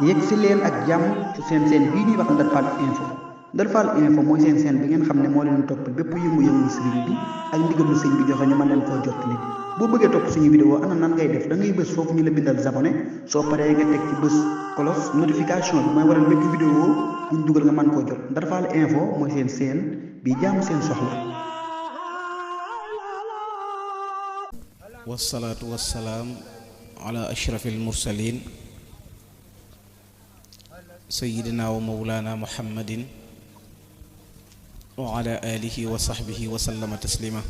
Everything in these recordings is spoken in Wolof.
yegg si leen ak jàmm ci seen bii ñuy wax Ndar Fall info Ndar Fall info mooy seen bi ngeen xam ne moo leen topp bépp yëngu-yëngu sëriñ bi ak ndigalu sëñ bi joxe ñu mën leen koo jottali boo bëggee topp suñu vidéo ana nan ngay def da ngay bës foofu ñu la bindal abonné soo paree nga teg ci bës cloche notification bi mooy waral bépp vidéo buñ dugal nga mën koo jot Ndar Fall info mooy seen bi jaamu seen soxla. wasalaatu wasalaam ala ashrafil mursalin sayyidina wa mawlana muhammadin wa ala alihi wa sahbihi wa sallama taslima.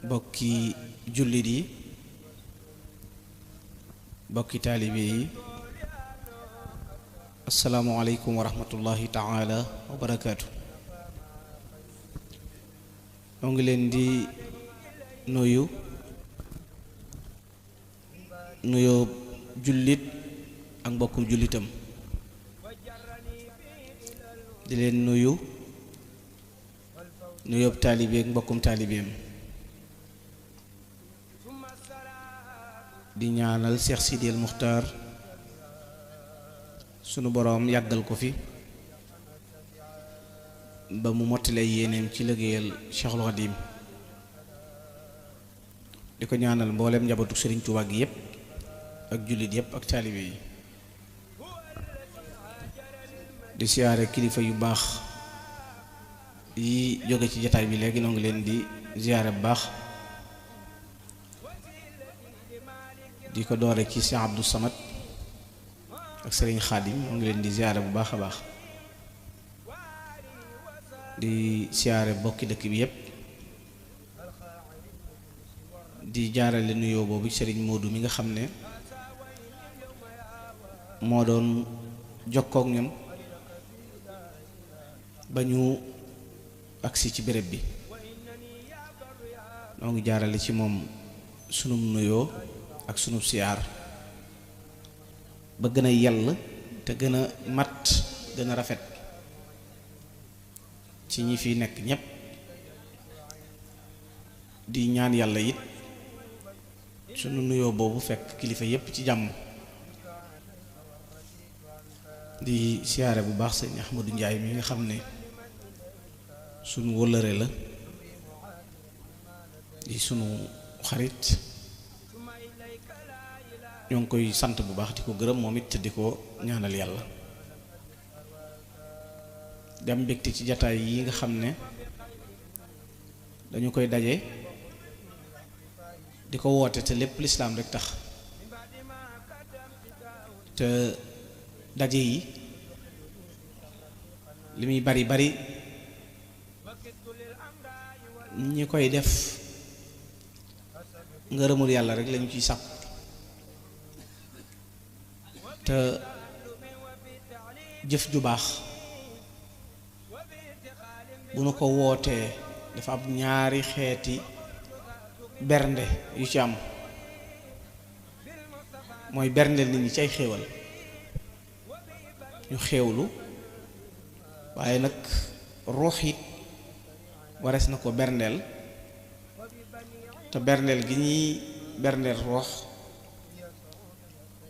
bokki jullit yi, bokki taalibe yi, assalaamu aleykum wa rahmatullahi taala wa barakaatu. ñoo ngi leen di nuyoo jullit ak mbokkum jullitam, di leen nuyoo taalibe ak mbokkum taalibeem, di ñaanal Cheikh Sidi El Muxtaar sunu boroom yàggal ko fi ba mu mottale yéeneem ci liggéeyal Cheikhul Xadim, di ko ñaanal mboolem njabootu Sëriñ Tuubaa gi yépp ak jullit yépp ak taalibe yi, di siyaare kilifa yu baax yi jóge ci jataay bi léegi. noo ngi leen di siyaare bu baax, di ko doore ci Cheikh Abdou Samad ak Sëriñ Xaadim. noo ngi leen di siyaare bu baax a baax, di siyaare bokki dëkk bi yépp, di jaarale nuyoo boobu Sëriñ Moodu mi nga xam ne moo doon jokkook ñun ba ñu agsi ci béréb bi. noo ngi jaarale ci moom sunum nuyoo ak sunub siyaar ba gën a yell te gën a mat gën a rafet ci ñi fi nekk ñépp, di ñaan yàlla it sunu nuyoo boobu fekk kilifa yépp ci jàmm. di siyaare bu baax sëñ Ahmadou Njaay mi nga xam ne sunu wëllëre la, di sunu xarit. ñoo ngi koy sant bu baax di ko gërëm moom it di ko ñaanal yàlla. di am mbégte ci jataay yi nga xam ne dañu koy daje di ko woote te lépp lislaam rek tax, te daje yi li muy bari bari ñi koy def ngërëmul yàlla rek lañu ciy sàpp, te jëf ju baax bu nu ko wootee dafa am ñaari xeeti bernde yu ci am. mooy berndeel nit ñi ci ay xéewal, ñu xéewlu, waaye nag ruux it warees na ko berndeel, te berndeel gi ñuy berndeel ruux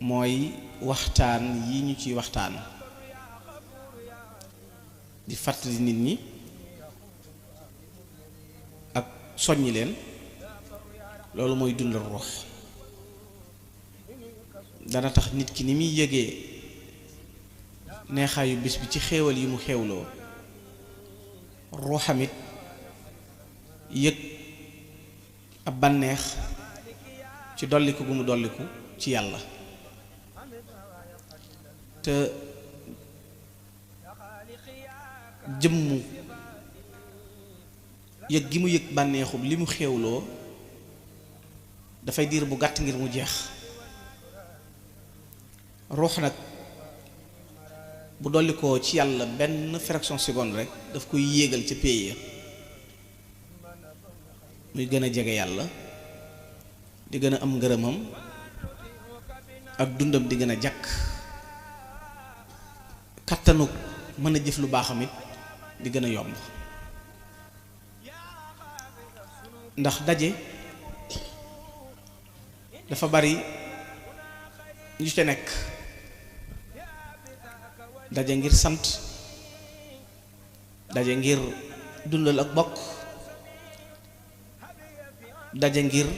mooy waxtaan yi ñu ciy waxtaan, di fàttali nit ñi ak soññi leen. loolu mooy dundal ruux. dana tax nit ki ni muy yëgee neexaayu bis bi ci xéewal yi mu xéewloo, ruuxamit yëg ab bànneex ci dolliku gu mu dolliku ci yàlla. te jëmmu yëg gi mu yëg bànneexub li mu xéewloo dafay diir bu gàtt ngir mu jeex. ruux nag bu dolli ko ci yàlla benn fraction seconde rek daf koy yéegal ca péye, muy gën a jege yàlla, di gën a am ngërëmam, ak dundam di gën a jàkk, kattanu mën a jëf lu baaxam it di gën a yomb. ndax daje dafa bari ñu ca nekk daje ngir sant, daje ngir dundal ak bokk, daje ngir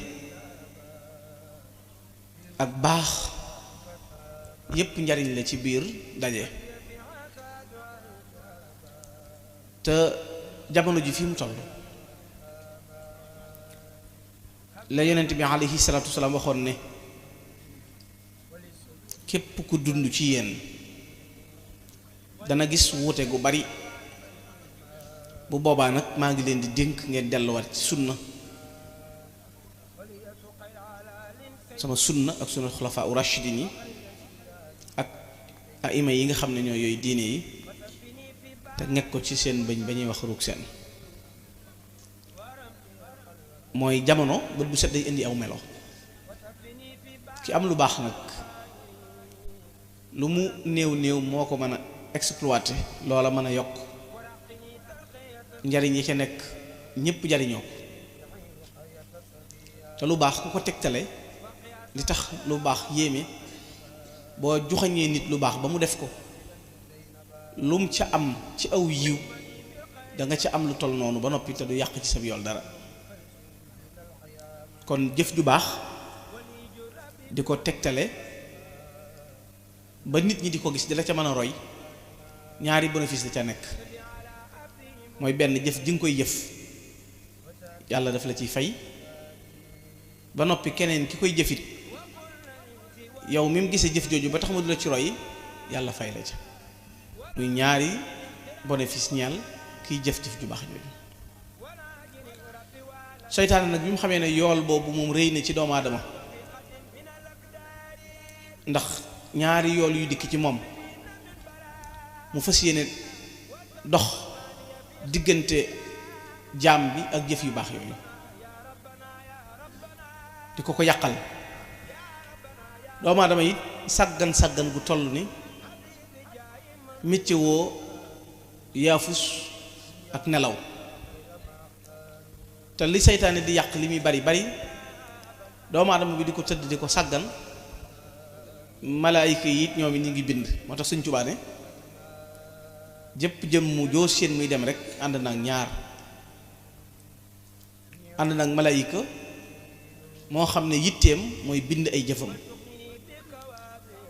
ak baax, yépp njariñ la ci biir daje. te jamono ji fi mu toll la yonent bi alayhi salaatu wasalaam waxoon ne képp ku dund ci yéen dana gis wuute gu bari, bu boobaa nag maa ngi leen di dénk ngeen delluwaat ci sunna, sama sunna ak sunna xulafaa u rashidin yi ak aima yi nga xam ne ñoo yooyu diine yi, te nekk ko ci seen bëñ ba ñuy wax ruug seen. mooy jamono bët bu set day indi aw melo. ki am lu baax nag lu mu néew néew moo ko mën a exploiter, loola mën a yokk njariñ yi ca nekk ñépp jariñoo ko. te lu baax ku ko tegtale li tax lu baax yéeme, boo joxañee nit lu baax ba mu def ko, lum ca am ci aw yiw da nga ca am lu toll noonu ba noppi te du yàq ci sab yool dara. kon jëf ju baax di ko tegtale ba nit ñi di ko gis di la ca mën a roy, ñaari bénéfice da ca nekk. mooy benn, jëf ji nga koy jëf yàlla daf la ciy fay, ba noppi keneen ki koy jëfit yow mi mu gisee jëf jooju ba tax ma du la ci roy, yàlla fay la ca. muy ñaari bénéfice ñeel kiy jëf-jëf ju baax jooju. seytaane nag bi mu xamee ne yool boobu moom rëy na ci doomu aadama, ndax ñaari yool yu dikk ci moom, mu fas yéene dox diggante jaam bi ak jëf yu baax yooyu, di ko yàqal. doomu aadama it sàggan gu toll ni métier woo yaafus ak nelaw. te li seytaane di yàq li muy bari bari, doomu aadama bi di ko tëdd di ko sàggan, malaayika yi it ñoom it ñu ngi bind. moo tax Sëñ Tuubaa ne jëpp jëm mu joo seen muy dem rek ànd naag ñaar, ànd naag malaayika moo xam ne yitteem mooy bind ay jëfam,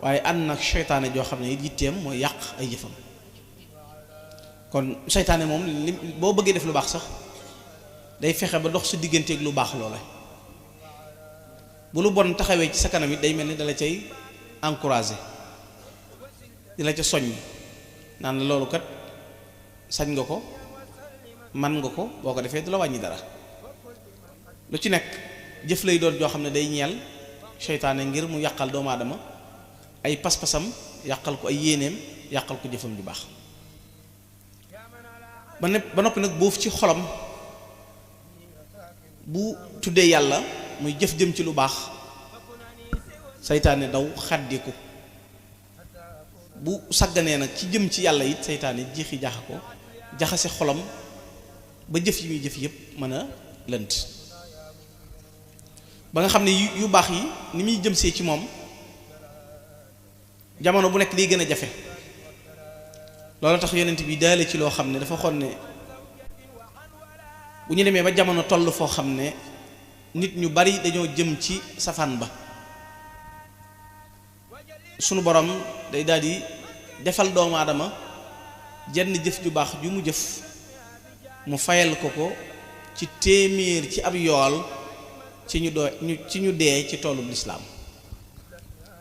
waaye ànd nag seytaane joo xam ne it yitteem mooy yàq ay jëfam. kon seytaane moom li boo bëggee def lu baax sax day fexe ba dox sa digganteeg lu baax loola. bu lu bon taxawee ci sa kanam it day mel ni dala cay encouragé, di la ca soññ, naan la loolu kat sañ nga ko, man nga ko, boo ko defee du la wàññi dara. lu ci nekk jëf lay doon joo xam ne day ñeel seytaane ngir mu yàqal doomu aadama ay pas-pasam, yàqal ko ay yéeneem, yàqal ko jëfam ju baax. ba noppi nag boofu ci xolam bu tuddee yàlla muy jëf jëm ci lu baax, seytaane daw xàddiku. bu sàgganee nag ci jëm ci yàlla it seytaane jiixi jaaxa ko, jaxase xolam ba jëf yi muy jëf yépp mën a lënt, ba nga xam ne yu baax yi ni muy jëm see ci moom jamono bu nekk day gën a jafe. loolu tax yonent bi daale ci loo xam ne dafa xon ne bu ñu demee ba jamono toll foo xam ne nit ñu bari dañoo jëm ci safaan ba, sunu borom day daal di defal doomu aadama jenn jëf ju baax ju mu jëf mu fayal ko ko ci téeméer ci ab yool ci ñu dee ci toolu lislaam.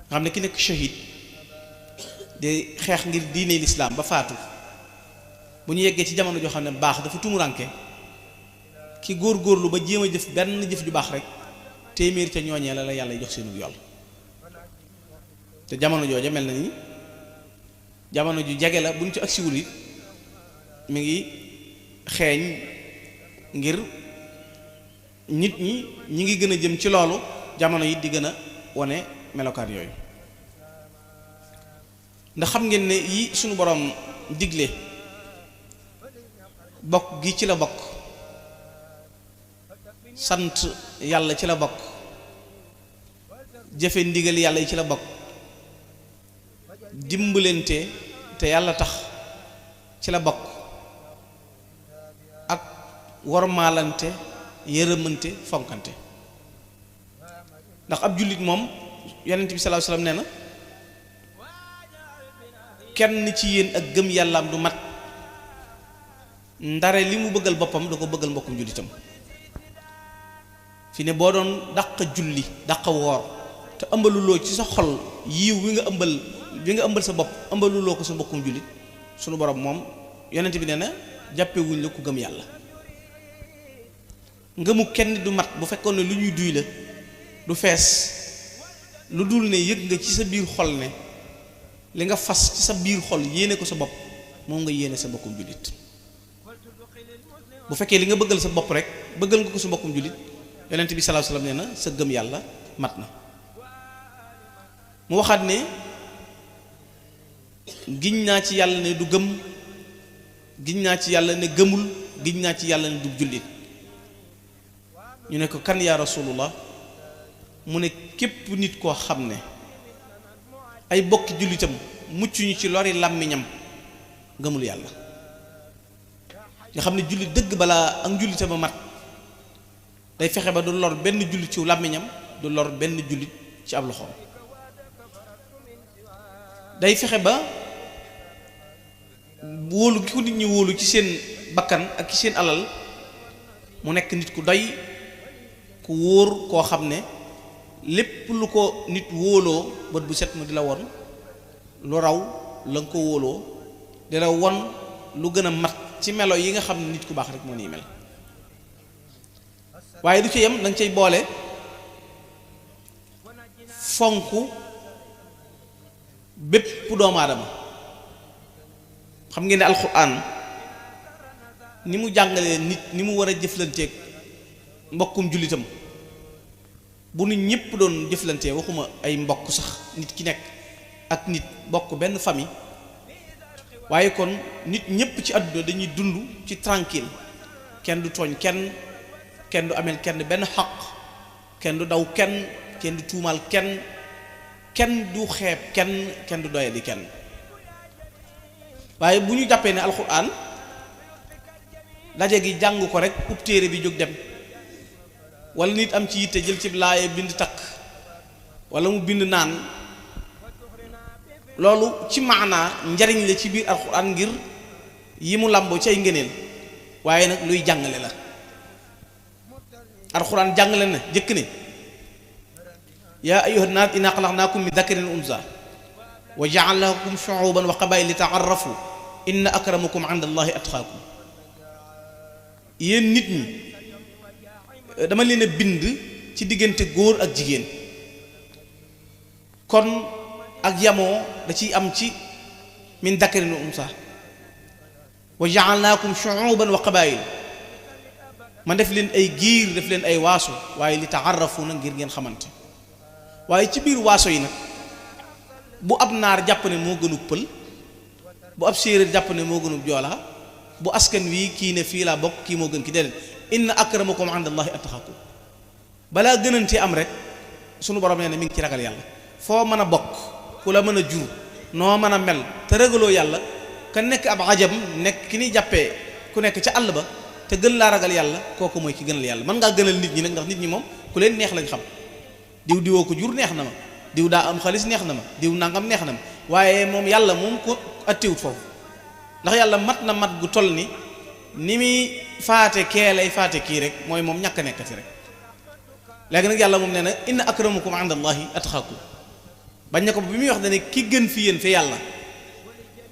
nga xam ne ki nekk shahid di xeex ngir diine lislaam ba faatu, bu ñu yeggee ci jamono joo xam ne baax dafa tumuranke, ki góor-góorlu ba jéem a jëf benn jëf ju baax rek téeméer ca ñooñee la yàlla jox seenu yool. te jamono jooja mel na ni jamono ju jege la, buñ ci agsiwul it mi ngi xeeñ ngir nit ñi ngi gën a jëm ci loolu, jamono yi di gën a wone melokaan yooyu. ndax xam ngeen ne yi suñu borom digle bokk gi ci la bokk, sant yàlla ci la bokk, jëfe ndigal yàlla yi ci la bokk, dimbalante te yàlla tax ci la bokk ak wormaalante yërëmante fonkante ndax ab jullit moom yonent bi sallallahu alayhi wasallam nee na kenn ci yéen ak gëm yàllaam du mat ndare li mu bëggal boppam da ko bëggal mbokkum jullitam fi ne boo doon dàq julli dàq woor te ëmbaluloo ci sa xol yiw wi nga ëmbal sa bopp ëmbaluloo ko sa mbokkum jullit sunu borom moom yonent bi nee na jàppewuñ la ku gëm yàlla ngëmu kenn du mat bu fekkoon ne lu ñuy duy la du fees lu dul ne yëg nga ci sa biir xol ne li nga fas ci sa biir xol yéene ko sa bopp moom nga yéene sa mbokkum jullit bu fekkee li nga bëggal sa bopp rek bëggal nga ko sa mbokkum jullit yonent bi sallallahu alayhi wasallam nee na sa gëm yàlla mat na mu waxaat ne giñ naa ci yàlla ne du gëm giñ naa ci yàlla ne gëmul giñ naa ci yàlla ne du jullit ñu ne ko kan yaa rasulullah mu ne képp nit koo xam ne ay bokki jullitam mucc ñu ci lori làmmiñam gëmul yàlla nga xam ne jullit dëgg balaa ak njullitam a mat day fexe ba du lor benn jullit ci làmmiñam du lor benn jullit ci ab loxoom day fexe ba wóolu gi ko nit ñi wóolu ci seen bakkan ak ci seen alal mu nekk nit ku doy ku wóor koo xam ne lépp lu ko nit wóoloo bët bu set mu di la won lu raw la nga ko wóoloo di la won lu gën a mat ci melo yi nga xam ne nit ku baax rek moo nii mel waaye du ci yem danga cay boole fonk bépp doomu aadama xam ngeen ne alxuraan ni mu jàngalee nit ni mu war a jëflanteeg mbokkum jullitam bu nit ñëpp doon jëflantee waxuma ay mbokk sax nit ki nekk ak nit bokk benn famille waaye kon nit ñëpp ci àdduna dañuy dund ci tranquille kenn du tooñ kenn du ameel kenn benn xaq kenn du daw kenn du tuumaal kenn du xeeb kenn du doye di kenn waaye bu ñu jàppee ne alxuraan daje gi jàng ko rek ub téere bi jóg dem wala nit am ci yitte jël ci laaye bind takk wala mu bind naan loolu ci maanaa njariñ la ci biir alxuraan ngir yi mu làmboo ci ay ngëneel waaye nag luy jàngale la alxuraan jàngale na jëkk ne yaa ayyuhan naas innaa xalaqnaakum min dakarin wa unsaa wa ja'alnaakum shu'uuban wa qabaa'ila li ta'aarafu inna akramakum 'inda Allaahi atqaakum yéen nit ñi dama leen a bind ci diggante góor ak jigéen kon ak yamoo da ciy am ci min dakarin wa unsaa wa ja'alnaakum shu'uuban wa qabaa'il ma def leen ay giir def leen ay waaso waaye li ta'aarafu na ngir ngeen xamante waaye ci biir waaso yi nag bu ab naar jàpp ne moo gënu pël bu ab séeréer jàpp ne moo gënu joolaa bu askan wi kii ne fii laa bokk kii moo gën ki déedéet inna akramakum indallahi atqaakum balaa gënante am rek sunu borom nee na mi ngi ci ragal yàlla foo mën a bokk ku la mën a jur noo mën a mel te ragaloo yàlla ka nekk ab ajam nekk ki ni jàppee ku nekk ca àll ba te gën laa ragal yàlla kooku mooy ki gënal yàlla mën ngaa gënal nit ñi nag ndax nit ñi moom ku leen neex lañ xam diw diwoo ko jur neex na ma diw daa am xaalis neex na ma diw nangam neex na ma waaye moom yàlla moom ko attiwut foofu ndax yàlla mat na mat gu toll ni muy faate kee lay faate kii rek mooy moom ñàkk nekkati rek léegi nag yàlla moom nee na inna akramakum indallahi atqaakum bañ na ko bi muy wax dane ki gën fi yéen fi yàlla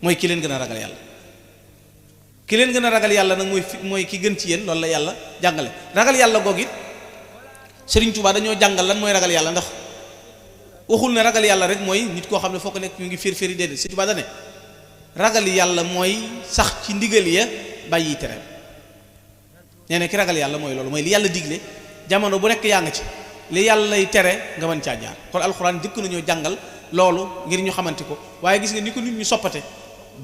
mooy ki leen gën a ragal yàlla ki leen gën a ragal yàlla nag mooy ki gën ci yéen loolu la yàlla jàngale ragal yàlla goog it Sëriñ Tuubaa dañoo jàngal lan mooy ragal yàlla ndax waxul ne ragal yàlla rek mooy nit koo xam ne foo ko nekk ñu ngi fér-féri déedéet Sëriñ Tuubaa dane ragal yàlla mooy sax ci ndigal ya bàyyi tere nee na ki ragal yàlla mooy loolu mooy li yàlla digle jamono bu nekk yaa nga ci li yàlla lay tere nga mën caa jaar kon alxuraan jëkk nañoo jàngal loolu ngir ñu xamante ko waaye gis nga ni ko nit ñu soppate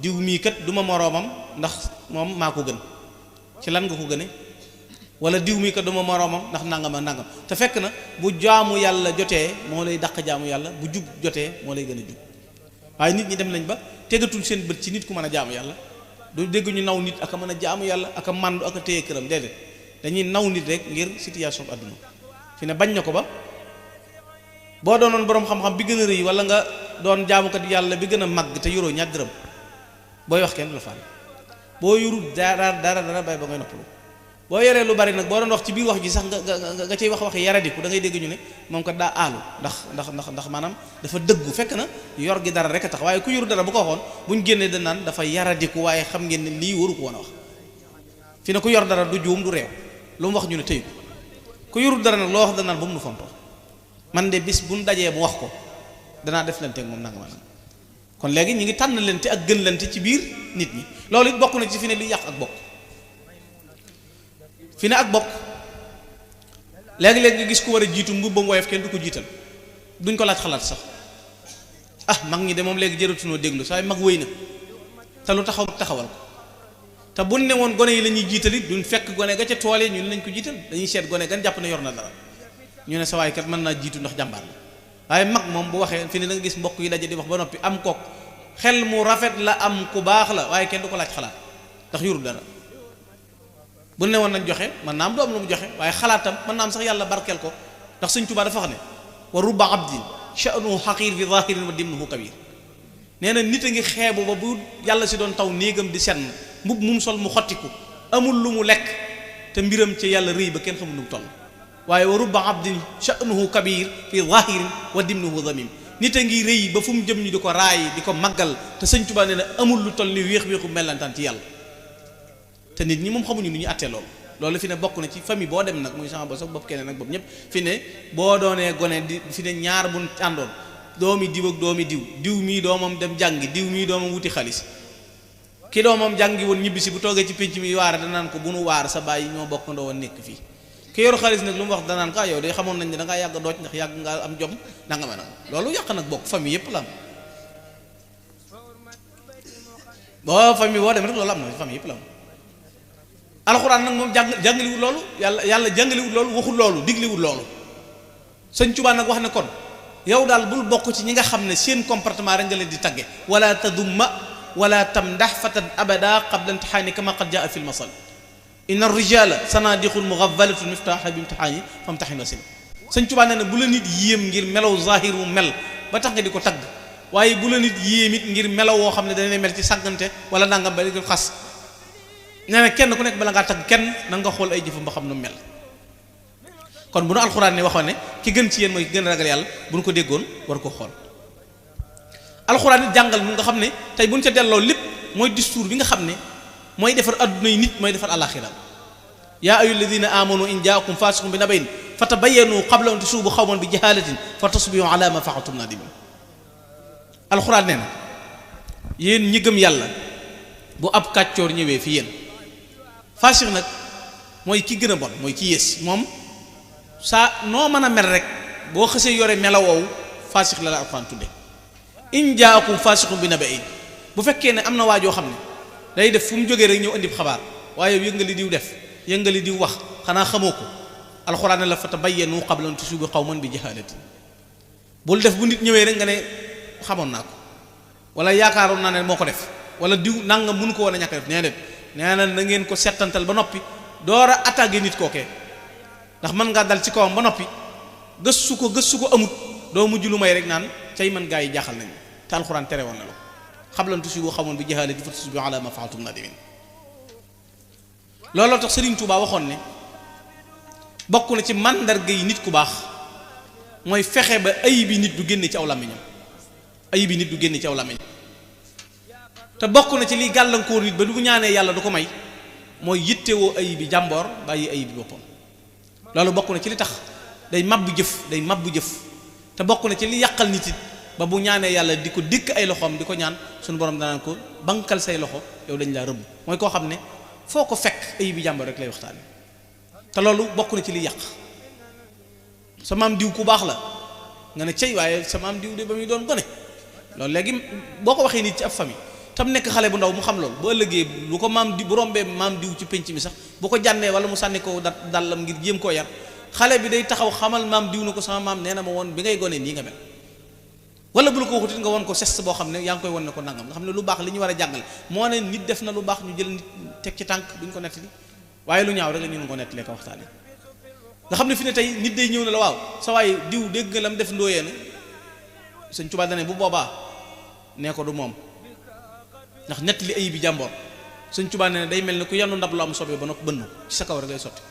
diw mii kat du ma moroomam ndax moom maa ko gën ci lan nga ko gëne wala diw mii kat du ma moroomam ndax nangam ak nangam te fekk na bu jaamu yàlla jotee moo lay dàq jaamu yàlla bu jub jotee moo lay gën a jub waaye nit ñi dem nañ ba tegatul seen bët ci nit ku mën a jaamu yàlla du dégg ñu naw nit ak a mën a jaamu yàlla ak a màndu ak a téye këram déedéet dañuy naw nit rek ngir situation adduna fi ne bañ na ko ba boo doonoon boroom xam-xam bi gën a rëy wala nga doon jaamukat yàlla bi gën a màgg te yoroo ñaar dërëm booy wax kenn du la faale boo yorul dara bay ba ngay noppalu boo yoree lu bari nag boo doon wax ci biir wax ji sax nga ciy wax yaradiku da ngay dégg ñu ne moom kat daa aalu ndax maanaam dafa dëggu fekk na yor gi dara rek a tax waaye ku yoru dara bu ko waxoon buñ génnee da naan dafa yaradiku waaye xam ngeen ne lii waru ko woon a wax fi ne ku yor dara du juum du réew lu mu wax ñu ne tëyu ku yorul dara nag loo wax da naan ba mu nu fontoo man de bis buñ dajee bu wax ko danaa def lante ak moom nanga ma kon léegi ñi ngi tànn lente ak gën lente ci biir nit ñi loolu it bokk na ci fi ne li yàq ak bokk fi ne ak bokk léegi-léegi nga gis ku war a jiitu mbubbam woyof kenn du ko jiital duñ ko laaj xalaat sax mag ñi de moom léegi jëratunoo déglu saa mag wéy na te lu taxaw taxawal ko te buñ ne woon gone yi la ñuy jiital it duñ fekk gone ga ca tool yi ñu ne nañ ko jiital dañuy seet gone gan jàpp ne yor na dara ñu ne sa waay kat mën naa jiitu ndax jàmbaar la waaye mag moom bu waxee fi ne da nga gis mbokk yi daje di wax ba noppi am kook xel mu rafet la am ku baax la waaye kenn du ko laaj xalaat ndax yorul dara bu ne woon nañ joxe man naa am du am lu mu joxe waaye xalaatam mën naa am sax yàlla barkeel ko ndax Sëñ Tuubaa dafa wax ne wa rubba abdin sha'nuhu xaqiir fi zahirin wa dimnuhu kabir nee na nit a ngi xeebu ba bu yàlla si doon taw néegam di senn mbub mum sol mu xottiku amul lu mu lekk te mbiram ci yàlla rëy ba kenn xamul nu mu toll waaye wa rubba abdin sha'nuhu kabir fi zahirin wa dimnuhu zamim nit a ngi rëy ba fu mu jëm ñu di ko raay di ko màggal te Sëñ Tuubaa nee na amul lu toll ni wéex-wéexu mellantaan ci yàlla te nit ñi moom xamuñu nu ñu attee loolu fi ne bokk na ci famille boo dem nag muy sama bopp sax bopp keneen nag bopp ñëpp fi ne boo doonee gone di fi ne ñaar bu àndoon doomi diw ak doomi diw mii doomam dem jàngi diw mii doomam wuti xaalis ki doomam jàngi woon ñibbisi bu toogee ci pénc mi waare danaan ko bu nu waar sa bàyyi ñoo bokk ndoo woon nekk fii ki yor xaalis nag lu mu wax danaan ko yow de xamoon nañ ne da ngaa yàgg dooj ndax yàgg nga am jom danga ma nag loolu yàq nag bokk famille yëpp la am boo famille boo dem rek loolu am na famille yëpp la am alxuraan nag moom jàngaliwul loolu yàlla jàngaliwul loolu waxul loolu digliwul loolu Sëñ Tuubaa nag wax ne kon yow daal bul bokk ci ñi nga xam ne seen comportement rek nga leen di tagge wala tadumma wala tamdax fatan abada qabla imtixaani kama qad jaa fi lmasal inna rijala sanadiqun mughafalatun miftaha bi imtixaani famtaxin wasil Sëñ Tuubaa nee na bu la nit yéem ngir melaw zahir wu mel ba tax nga di ko tagg waaye bu la nit yéem it ngir melaw woo xam ne dana mel ci sàggante wala nangam ba di xas nee na kenn ku nekk bala ngaa tagg kenn na nga xool ay jëfam ba xam nu mel kon bu nu alxuraan ne waxoon ne ki gën ci yéen mooy ki gën a ragal yàlla bu nu ko déggoon war ko xool alxuraan it jàngal mu nga xam ne tey bu nu ca delloo lépp mooy discours bi nga xam ne mooy defar adduna yi nit mooy defar alaxira yaa ayyuha alladina amanu in jaakum fasiqun bi nabayin fatabayyanu qabla an tusubu xawman bi jahalatin fa tasbihu ala ma fa'altum nadimin alxuraan nee na yéen ñi gëm yàlla bu ab kàccoor ñëwee fi yéen fasix nag mooy ki gën a bon mooy ki yées moom saa noo mën a mel rek boo xësee yore melawoowu fasix la alxuraan tudde in jaakum fasixun bi naba'in bu fekkee ne am na waajoo xam ne day def fu mu jógee rek ñëw indi xabaar waaye yow yëngali diw def yëngali diw wax xanaa xamoo ko alxuraan ne la fatabayyanu qabla an tusibu qawman bi jahalatin bul def bu nit ñëwee rek nga ne xamoon naa ko wala yaakaaroon naa ne moo ko def wala diw nangam mënu ko woon a ñàkk def nee na na ngeen ko settantal ba noppi door a attaqué nit kookee ndax mën ngaa dal ci kawam ba noppi gëstu ko amut doo mujj lu may rek naan cay man gaa yi jaaxal nañu te alxuraan tere woon na la qabla an tusibu qawman bi jahalatin fa tusbihu ala ma fa'altum nadimin looloo tax Sëriñ Tuubaa waxoon ne bokk na ci màndarga yi nit ku baax mooy fexe ba ayibi nit du génne ci aw làmmiñam ayibi nit du génne ci aw làmmiñam te bokk na ci liy gàllankoor nit ba du ñaanee yàlla du ko may mooy yittewoo ayibi jàmboor bàyyi ayibi boppam loolu bokk na ci li tax day mabbu jëf te bokk na ci li yàqal nit it ba bu ñaanee yàlla di ko dikk ay loxoom di ko ñaan suñu borom danaan ko bankal say loxo yow dañ laa rëbb mooy koo xam ne foo ko fekk ayibi jàmboor rek lay waxtaane te loolu bokk na ci li yàq sa maam diw ku baax la nga ne cey waaye sa maam diw de ba muy doon gone loolu léegi boo ko waxee nit ci ab famille tam nekk xale bu ndaw mu xam loolu bu ëllëgee bu ko maam di bu rombee maam diw ci penc mi sax bu ko jànnee wala mu sànni ko dallam ngir jéem koo yar xale bi day taxaw xamal maam diw na ko sama maam nee na ma woon bi ngay gone nii nga mel wala bu la ko waxutit nga won ko geste boo xam ne yaa ngi koy won ne ko nangam nga xam ne lu baax li ñu war a jàngale moo ne nit def na lu baax ñu jël nit teg ci tànk duñ ko nettali waaye lu ñaaw rek la ñu ko nettalee ko waxtaane nga xam ne fi ne tey nit day ñëw ne la waaw sa waay diw dégg nga lam def ndóoyee na Sëñ Tuubaa dane bu boobaa nee ko du moom ndax nettali ayib bi jàmboor Sëñ Tuubaa ne day mel ne ku yandu ndab lu am sobe ba noppi bënn ci sa kaw rek lay sotti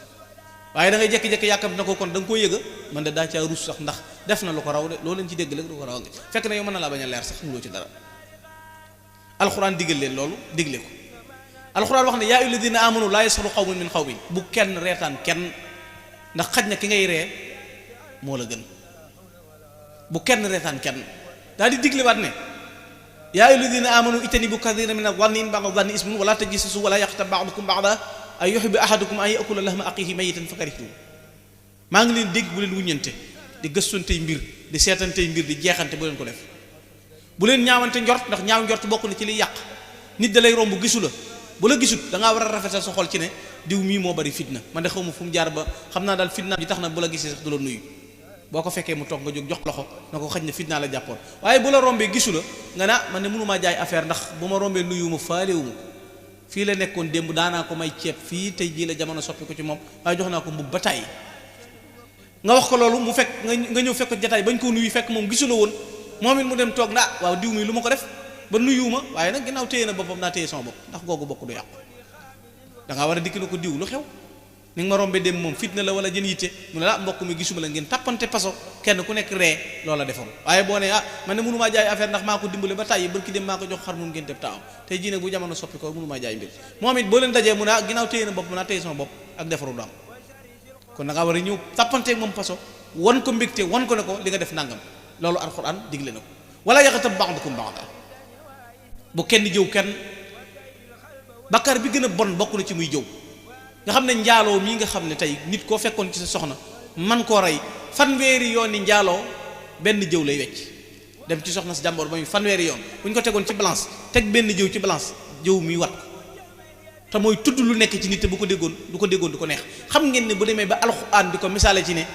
waaye da ngay jékki-jékki yàkkam na ko kon da nga koo yëga man de daa caa ruus sax ndax def na lu ko raw de loolu leen ci dégg léegi lu ko raw nga fekk na yow mën na laa bañ a leer sax xamuloo ci dara alxuraan digal leen loolu digle ko alxuraan wax ne yaa ayyuhal ladina amanu laa yasxaru qawmun min qawmin bu kenn reetaan kenn ndax xaj na ki ngay ree moo la gën bu kenn reetaan kenn daal di diglewaat ne yaa ayyuhal ladina amanu ijtanibu kathiran mina zanni inna ba'da zanni ismun wala tajassasu wala yaghtab ba'dukum ba'dan ay yuhibbu ahadukum an ya'kula lahma axiihi maytan fakarihtumu maa ngi leen dégg bu leen wuññante di gëstantey mbir di seetantey mbir di jeexante bu leen ko def bu leen ñaawante njort ndax ñaaw njort bokk na ci liy yàq nit da lay romb gisu la bu la gisut da ngaa war a rafetal sa xol ci ne diw mii moo bari fitna man de xaw ma fu mu jaar ba xam naa daal fitna ji tax na bu la gisee sax du la nuyu boo ko fekkee mu toog nga jóg jox loxo na ko xëj na fitna la jàppoon waaye bu la rombee gisu la nga naa man ne mënumaa jaay affaire ndax bu ma rombee nuyu ma faalewu ma ko fii la nekkoon démb daanaa ko may ceeb fii tey jii la jamono soppi ko ci moom waaye jox naa ko mbubb ba tàyyi nga wax ko loolu mu fekk nga ñëw fekk ko jataay bañ koo nuyu fekk moom gisu la woon moom it mu dem toog na waaw diw mi lu ma ko def ba nuyu ma waaye nag ginnaaw téye na boppam naa téye sama bopp ndax googu bokk du yàqu da ngaa war a dikk na ko diw lu xew ni nga ma rombee dem moom fitna la wala jën yitte mu ne la mbokk mi gisuma la ngeen tàppante paso kenn ku nekk ree loola defoon waaye boo ne man ne mënumaa jaay affaire ndax maa ko dimbale ba tàyyi barki dem maa ko jox xar mun ngeen teb taaw tey jii nag bu jamono soppi ko mënumaa jaay mbir moom it boo leen dajee mu ne ginnaaw téye na bopp naa téye sama bopp ak defaru daam kon da ngaa war a ñëw tàppanteeg moom paso wan ko mbégte wan ko ne ko li nga def nangam loolu alxuraan digle na ko wala yaxtab ba'dukum ba'dan bu kenn jëw kenn bakkaar bi gën a bon bokk na ci muy jëw nga xam ne njaaloo mii nga xam ne tey nit koo fekkoon ci sa soxna man koo rey fanweeri yoon ni njaaloo benn jëw lay wecc dem ci soxna si jàmboor ba muy fanweeri yoon bu ñu ko tegoon ci balance teg benn jëw ci balance jëw mi wat ko te mooy tudd lu nekk ci nit te bu ko déggoon du ko neex xam ngeen ne bu demee ba alxuraan di ko misaale ci ne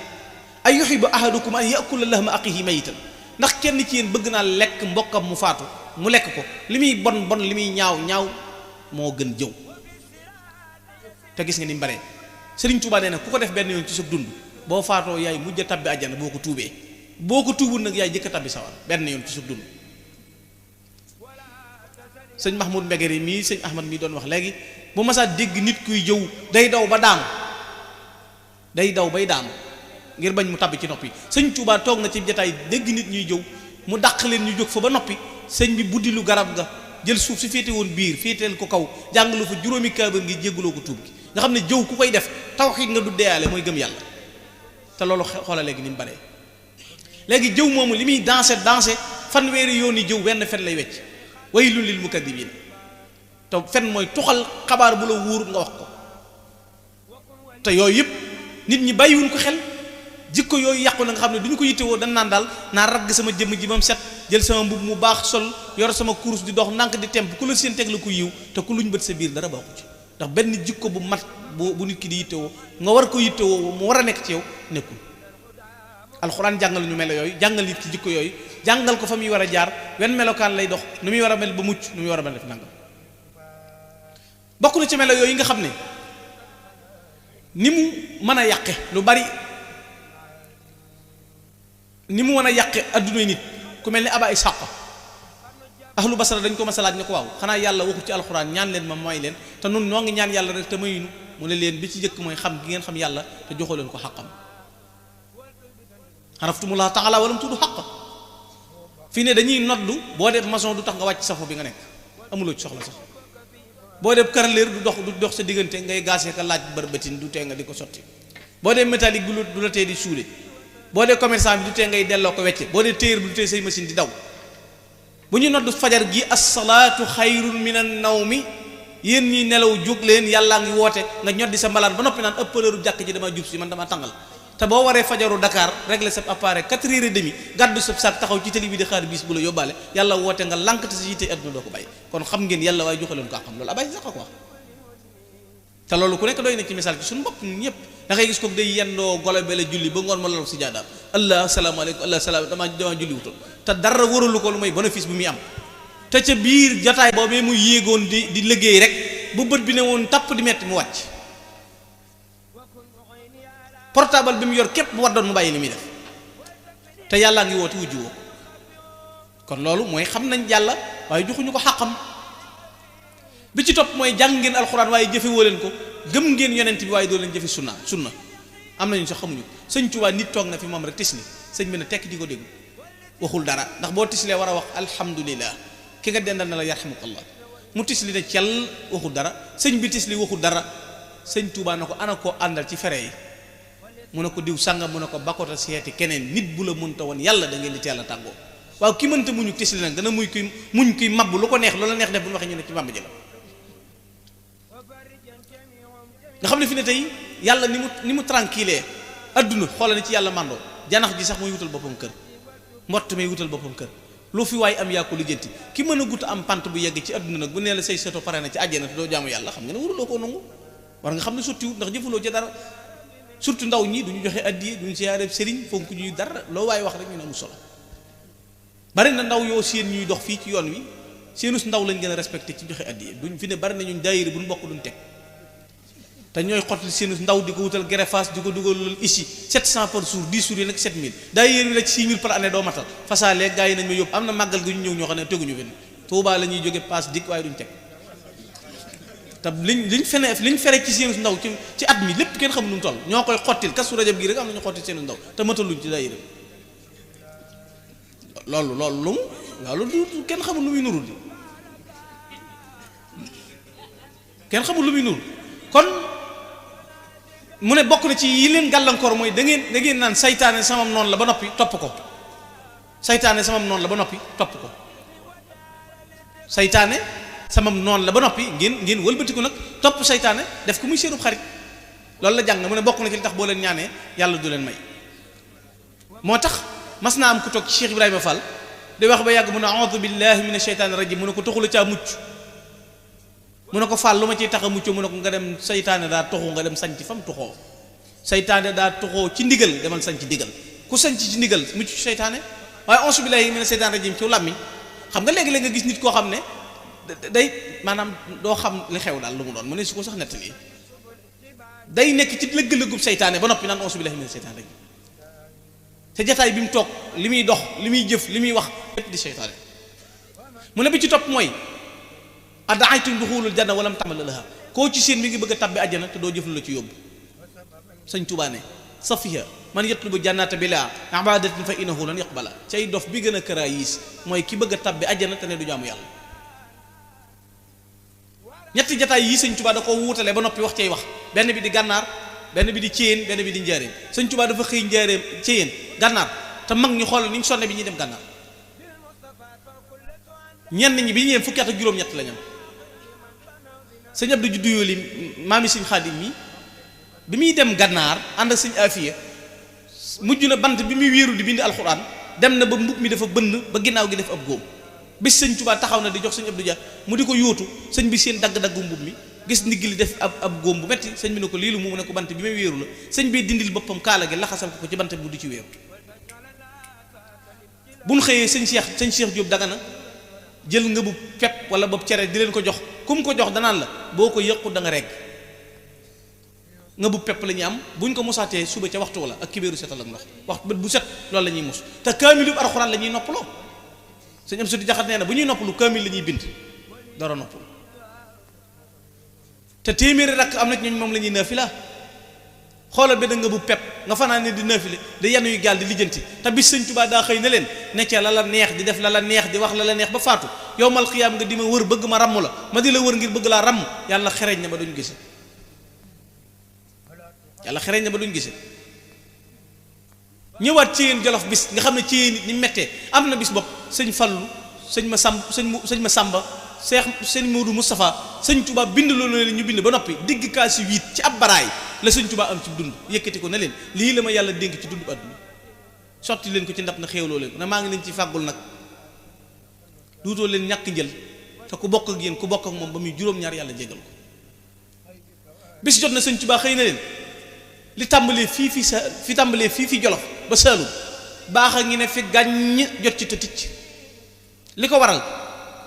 ay yuhibbu ahadukum an ya'kula lahma axiihi maytan ndax kenn ci yéen bëgg naa lekk mbokkam mu faatu mu lekk ko li muy bon li muy ñaaw moo gën jëw te gis nga ni mu bare Sëriñ Tuubaa nee na ku ko def benn yoon ci sa dund boo faatoo yaay mujj a tabbi àjjana boo ko tuubee boo ko tuubul nag yaay jëkk a tabbi sawar benn yoon ci sa dund sëñ Mahmoud Mbegere mii sëñ Ahmad mii doon wax léegi bu masaa dégg nit kuy jëw day daw ba daanu day daw bay daanu ngir bañ mu tabbi ci noppi sëñ Tuubaa toog na ci jataay dégg nit ñuy jëw mu dàq leen ñu jóg fa ba noppi sëñ bi buddi lu garab ga jël suuf si féete woon biir féeteel ko kaw jàngalu fa juróomi kaabir ngi jégguloo ko tuub gi nga xam ne jëw ku koy def tawxiid nga du deyaale mooy gëm yàlla te loolu xoola léegi ni mu baree léegi jëw moomu li muy dansé fanweeri yoon yi jëw wenn fen lay wecc waylun lil mukaddibiin te fen mooy tuxal xabaar bu la wóor nga wax ko te yooyu yëpp nit ñi bàyyiwuñ ko xel jikko yooyu yàqu na nga xam ne du ñu ko yittewoo dañ naan daal naa ragg sama jëmm ji ba mu set jël sama mbubb mu baax sol yor sama kurus di dox ndànk di temp ku la seen teg la ko yiw te ku luñ bët sa biir dara baaxu ci ndax benn jikko bu mat bu nit ki di yittewoo nga war ko yittewoo mu war a nekk ci yow nekkul alxuraan jàngal ñu melo yooyu jàngal nit ki jikko yooyu jàngal ko fa muy war a jaar wenn melokaan lay dox nu muy war a mel ba mucc nu muy war a mel def nangam bokk na ci melo yooyu nga xam ne ni mu mën a yàqe lu bari ni mu mën a yàqe adduna nit ku mel ni aba ishaqa ahlu basara dañ ko mas a laaj ne ko waaw xanaa yàlla waxu ci alxuraan ñaan leen ma mooy leen te nun noo ngi ñaan yàlla rek te mayunu mu ne leen bi ci jëkk mooy xam gi ngeen xam yàlla te joxoo leen ko xaqam xaraftumullah taala walam tudd xaq fii ne dañuy noddu boo def maçon du tax nga wàcc safo bi nga nekk amuloo ci soxla sax boo def carreleur du dox sa diggante ngay gaasee ka laaj barbatin du tee nga di ko sotti boo dee métallique du la tee di suude boo dee commerçant bi du tee ngay delloo ko wecce boo dee téyër bi du tee say machine di daw bu ñu noddu fajar gi as-salaatu xayrun minan nawmi yéen ñi nelaw jóg leen yàllaa ngi woote nga ñoddi sa mbalaan ba noppi naan ëppaleeru jàkk ji dama jub si man dama tàngal te boo waree fajaru Dakar régler sa appareil 4h30 gàddu sa sac taxaw ci télé bi di xaar bis bu la yóbbaale yàlla woote nga lànk te sa yitte àdduna doo ko bàyyi kon xam ngeen yàlla waaye joxe leen ko xam loolu abay sax ko wax te loolu ku nekk doy na ci misaal ci suñu bopp ñun ñëpp da ngay gis ko day yendoo golo bele julli ba ngoon ma lal si jaadaam allah salaamaaleykum allah salaam dama julli wutal te dara waralu ko lu may bénéfice bi muy am te ca biir jotaay boobee muy yéegoon di liggéey rek bu bët bi ne woon tapp di metti mu wàcc portable bi mu yor képp bu war doon mu bàyyi li muy def te yàllaa ngi woote wujju woo kon loolu mooy xam nañ yàlla waaye joxuñu ko xàqam bi ci topp mooy jàng ngeen alxuraan waaye jëfe woo leen ko gëm ngeen yonent bi waaye doo leen jëfe sunna am nañu sax xamuñu ko sëñ Tuubaa nit toog na fi moom rek tis li sëñ bi ne tekk di ko déglu waxul dara ndax boo tislee war a wax alhamdulillah ki nga dendal na la yarhamukallah mu tisli ne cel waxul dara sëñ bi tisli waxul dara sëñ Tuubaa na ko ana koo àndal ci fere yi mu ne ko diw sàngam mu ne ko bakota seeti keneen nit bu la mënta woon yàlla da ngeen di teel a tàggoo waaw ki mënta muñu tisli nag dana muñ kuy mabb lu ko neex loola neex def bu ñu waxee ñu ne ci bàmb ji la nga xam ne fi ne tey yàlla ni mu tranquille adduna xoola ne ci yàlla màndoo janax ji sax muy wutal boppam kër mbott may wutal boppam kër loo fi waaye am yaa ko lijjanti ki mën a gut am pant bu yegg ci adduna nag bu nee la say seto pare na ci àjjana te doo jaamu yàlla xam nga ne waruloo koo nangu war nga xam ne sottiwut ndax jëfaloo ci dara surtout ndaw ñi duñu joxe addiye duñu siyaare sëriñ fonk ñuy dara loo waaye wax rek ñu ne amul solo bari na ndaw yoo seen ñuy dox fii ci yoon wi seenus ndaw lañ gën a respecté ci joxe addiye duñ fi ne bari na ñun daayira buñ bokk duñ teg te ñooy xotti seenus ndaw di ko wutal greffage di ko dugal ici 700 par jour 10 jours yi nag 7000 daayira wi la ci 6000 par année doo matal fasaale gaa yi nañ ma yóbbu am na màggal gi ñu ñëw ñoo xam ne teguñu fenn Tuubaa la ñuy jóge paas dik waaye duñ teg te liñ fere ci seenus ndaw ci at mi lépp kenn xamul nu mu toll ñoo koy xottil Kazu Rajab gi rek am na ñu xottil seenus ndaw te mataluñ ci daayira loolu du kenn xamul lu muy nuru di kenn xamul lu muy nuru kon mu ne bokk na ci yi leen gàllankoor mooy da ngeen naan saytaane samam noonu la ba noppi topp ko saytaane samam noonu la ba noppi topp ko saytaane samam noonu la ba noppi ngeen wëlbatiku nag topp saytaane def ko muy seenub xarit loolu la jàng mu ne bokk na ci li tax boo leen ñaanee yàlla du leen may moo tax mas naa am ku toog ci Cheikh Ibrahima Fall di wax ba yàgg mu ne a'udhu billahi minash shaytaani rajim mu ne ko taxula caa mucc mu ne ko Fall lu ma ciy tax a mucc mu ne ko nga dem saytaane daa toxu nga dem sañc fa mu toxoo saytaane daa toxoo ci ndigal demal sañc ndigal ku sañc ci ndigal mucc ci saytaane waaye a'udhu billahi minash shaytaani rajim ci làmmiñ xam nga léegi-léeg nga gis nit koo xam ne day maanaam doo xam li xew daal lu mu doon mu ne su ko sax nettali day nekk ci lëgg-lëggub saytaane ba noppi naan a'udhu billahi minash shaytaani rajim te jataay bi mu toog li muy dox li muy jëf li muy wax lépp di seytaane mu ne bi ci topp mooy ad'aytum duxulul janna walam ta'mal laha koo ci seen mi ngi bëgg a tabbi àjjana te doo jëf lu la ci yóbbu sëñ Tuubaa ne safiha man yatlubu jannata bila ibadatin fa innahu lan yaqbala cay dof bi gën a këraa yiis mooy ki bëgg a tabbi àjjana te ne du jaamu yàlla ñetti jataay yi sëñ Tuubaa da ko wuutale ba noppi wax cay wax benn bi di gànnaar benn bi di Céyeen benn bi di njaareem sëñ Tuubaa dafa xëy njaareem Céyeen gànnaar te mag ñu xool ni ñu sonne bi ñuy dem gànnaar ñenn ñi bi ñëwee fukki at ak juróom-ñett la ñam sëñ Abdou juddu yooli maami sëñ Xaadim mi bi muy dem gànnaar ànd ak sëñ Afiya mujj na bant bi muy wéeru di bind alxuraan dem na ba mbub mi dafa bënn ba ginnaaw gi def ab góom bis sëñ Tuubaa taxaw na di jox sëñ Abdou Dia mu di ko yóotu sëñ bi seen dagg-daggu mbub mi gis ndigg li def ab góom bu metti sëñ bi ne ko lii lu mu ne ko bant bi may wéeru la sëñ bi dindil boppam kaala gi laxasal ko ci bant bi du ci wéeru bu ñu xëyee sëñ Cheikh Diop Dagana jël nga bu pepp wala bopp cere di leen ko jox ku mu ko jox danaan la boo ko yëqu da nga regg nga bu pepp la ñuy am buñ ko mosaatee suba ca waxtu wala ak kibéeru setal ak ndox wax bët bu set loolu la ñuy mos te kaamilu alxuraan la ñuy noppaloo sëñ am sudi jaxat nee na bu ñuy noppalu kaamil la ñuy bind dara noppalu te téeméeri rakk am na ci ñooñ moom la ñuy naafila xoolal ba da nga bu pepp nga fanaan ne di naafile di yanu yu gaal di lijjanti te bis sëñ Tuubaa daa xëy ne leen necca la la neex di def la la neex di wax la la neex ba faatu yowmal xiyaam nga di ma wër bëgg ma ramm la ma di la wër ngir bëgg laa ramm yàlla xereñ na ba duñ gise ñëwaat ci yéen Jolof bis nga xam ne ci yéen nit ñi mettee am na bis bopp sëñ Fallu sëñ ma Samba sëñ Modou Moustapha sëñ Tuubaa bind loolu leen ñu bind ba noppi digg kaasi 8 ci ab baraay la sëñ Tuubaa am ci dund yëkkati ko ne leen lii la ma yàlla dénk ci dund àdduna sotti leen ko ci ndab na xéewloo leen ko ne maa ngi leen ci fàggul nag duutoo leen ñàkk njël te ku bokk ak yéen ku bokk ak moom ba muy juróom-ñaar yàlla jégal ko bis jot na sëñ Tuubaa xëy na leen li tàmbalee fi tàmbalee fii Jolof ba Saalum baax a ngi ne fi gàññ jot ci te ticc li ko waral